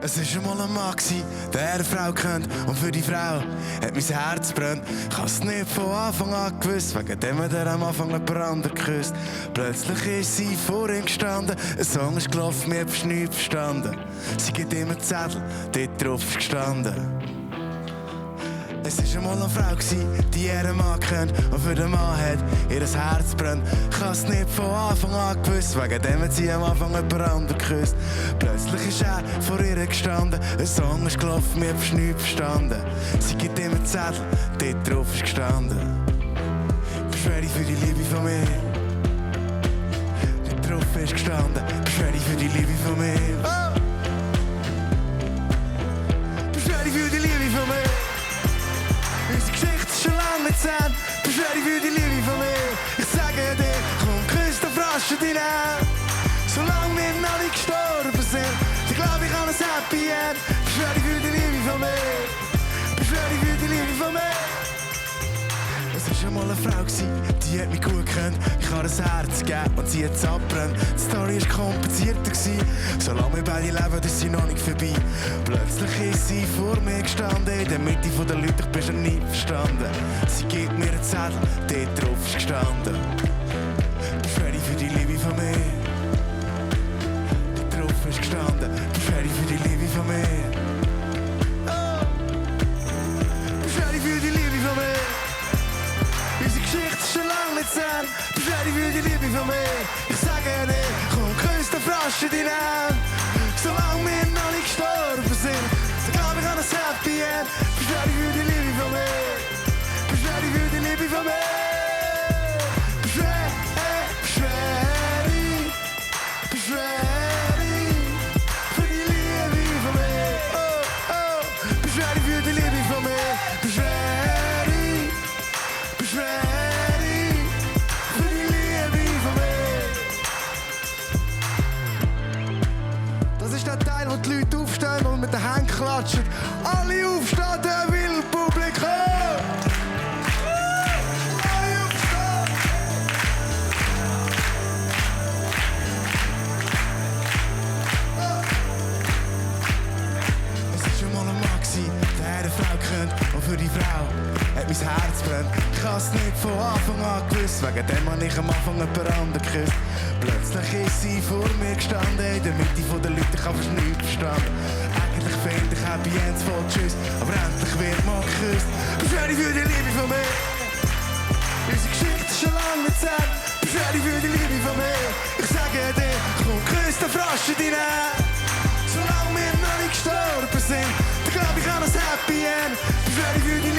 Es war einmal ein Mann, der eine Frau kennt. Und für die Frau hat mein Herz brennt. Ich hab's nicht von Anfang an gewusst, wegen dem hat er am Anfang jemand anderen geküsst. Plötzlich ist sie vor ihm gestanden, ein Song ist gelaufen, mir hab's nichts verstanden. Sie gibt ihm einen Zettel, dort drauf ist gestanden. Es war einmal eine Frau, die ihren Mann kennt und für den Mann hat ihr Herz brennt. Ich hab's nicht von Anfang an gewusst, wegen dem hat sie am Anfang jemand anderen geküsst. Plötzlich ist er vor ihr gestanden, ein Song ist gelaufen, mir hab's nichts verstanden. Sie gibt ihm einen Zettel, dort drauf ist gestanden. Bist du ready für die Liebe von mir? Dort drauf ist gestanden. Bist du ready für die Liebe von mir? Oh! Bist du ready für die Liebe von mir? Unsere Geschichte ist schon lange nicht zu Ende. Bist du ready für die Liebe von mir? Ich sage dir, komm, küss den Frosch in deine Hände. Solange wir noch nicht gestorben sind, ich glaube, ich habe ein Happy End. Bist du ready für die Liebe von mir? Bist du ready für die Liebe von mir? Es war einmal eine Frau, die hat mich gut gekannt. Ich habe ein Herz gegeben und sie hat es abbrennt. Die Story war komplizierter. Solange wir beide leben, ist sie noch nicht vorbei. Plötzlich ist sie vor mir gestanden, in der Mitte der Leute, ich bin schon nie verstanden. Sie gibt mir einen Zettel, dort drauf ist gestanden. Bist du ready für die Liebe von mir? Dort drauf ist gestanden. Bist du ready für die Liebe von mir? Oh. Bist du ready für die Liebe von mir? Unsere Geschichte ist schon lange nicht zu Ende. Bist du ready für die Liebe von mir? Ich sage dir, komm, küss den Frosch in deine Hände. Solange wir noch nicht gestorben sind, ich glaube, ich habe ein Happy End. Bist du ready für die Liebe von mir? Bist du ready für die Liebe von mir? Bist du ready? Bist du ready? Bist du ready für die Liebe von mir? Oh, oh. Bist du ready für die Liebe von mir? Bist du ready? Bist du ready für die Liebe von mir? Das ist der Teil, wo die Leute aufstehen und mit den Händen klatschen. Alle aufstehen, der will Publikum! Alle aufstehen! Es war schon mal ein Mann, der eine Frau kennt und für die Frau hat mein Herz brennt. Ich hab's nicht von Anfang an gewusst, wegen dem habe ich am Anfang jemand anderen geküsst. Plötzlich ist sie vor mir gestanden, in der Mitte der Leute, ich hab fast nichts verstanden. Eigentlich finde ich Happy Ends voll Tschüss, aber endlich wird mal geküsst. Bist du ready für die Liebe von mir? Unsere Geschichte ist schon lange nicht zu Ende. Bist du ready für die Liebe von mir? Ich sage dir, komm, küss den Frosch in deine Hände. Solange wir noch nicht gestorben sind, ich glaube, ich habe ein Happy End. Bist du ready für die